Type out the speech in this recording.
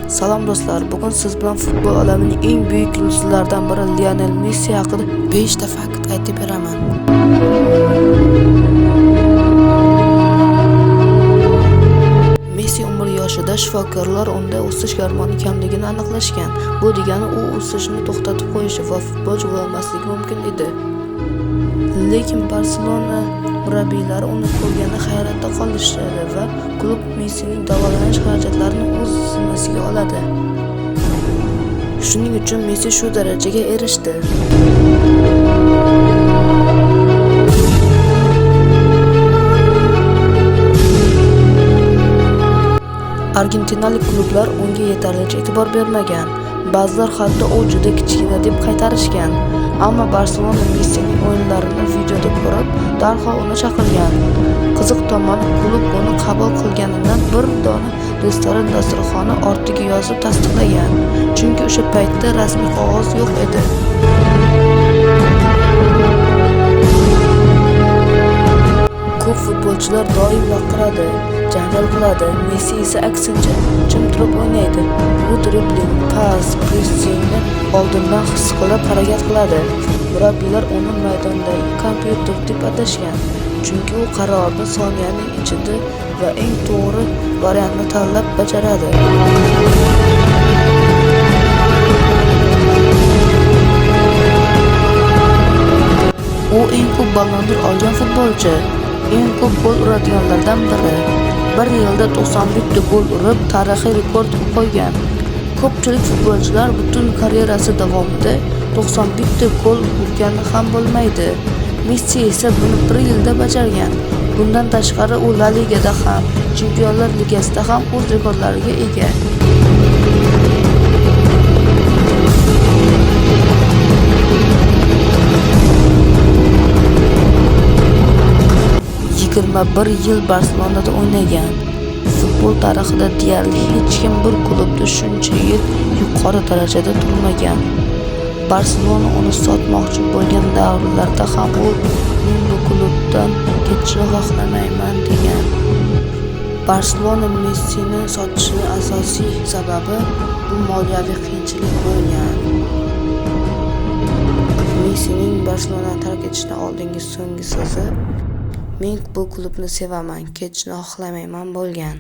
Salom do'stlar, bugun siz bilan futbol olamining eng buyuk yulduzlaridan biri Lionel Messi haqida 5 ta fakt aytib beraman. Messi 11 yoshida shifokorlar unda o'sish gormoni kamligini aniqlashgan. Bu degani u o'sishini to'xtatib qo'yishi va futbolchi bo'lmasligi mumkin edi. Lekin Barselona murabbiylari uni ko'rganda hayratda qolishadi va klub Messining davolanish xarajatlarini o'z zimmasiga oladi. Shuning uchun Messi shu darajaga erishdi. Argentinalik klublar unga yetarlicha e'tibor bermagan. Ba'zilar hatto u juda kichkina deb qaytarishgan. Ammo Barselona Messining o'yinlarini videoda ko'rib, darhol uni chaqirgan. Qiziq tomoni, klub uni qabul qilganini bir dona restoran dasturxoni ortiga yozib tasdiqlagan. Chunki o'sha paytda rasmiy qog'oz yo'q edi. Ko'p futbolchilar doim baqiradi, janjal qiladi. Messi esa aksincha jim turib o'ynaydi. U dribling, pas, pressingni oldindan his qilib harakat qiladi. Murabbiylar uni maydondagi kompyuter deb atashgan. Chunki u qarorni soniyaning ichida va eng to'g'ri variantni tanlab bajaradi. U eng ko'p Ballon d'Or olgan futbolchi, eng ko'p gol uradiganlardan biri. Bir yilda 91 ta gol urib, tarixiy rekord qo'ygan. Ko'pchilik futbolchilar butun karyerasi davomida 91 ta gol urgani ham bo'lmaydi. Messi esa buni bir yilda bajargan. Bundan tashqari u La Ligada ham, Chempionlar Ligasida ham o'z rekordlariga ega. 21 yil Barselonada o'ynagan. Futbol tarixida deyarli hech kim bir klubda shuncha yil yuqori darajada turmagan. Barselona uni sotmoqchi bo'lgan davrlarda ham u "Men bu klubdan ketishni xohlamayman" degan. Barselona Messini sotishining asosiy sababi bu moliyaviy qiyinchilik bo'lgan. Messining Barselonani tark etishdan oldingi so'nggi so'zi "Men bu klubni sevaman, ketishni xohlamayman" bo'lgan.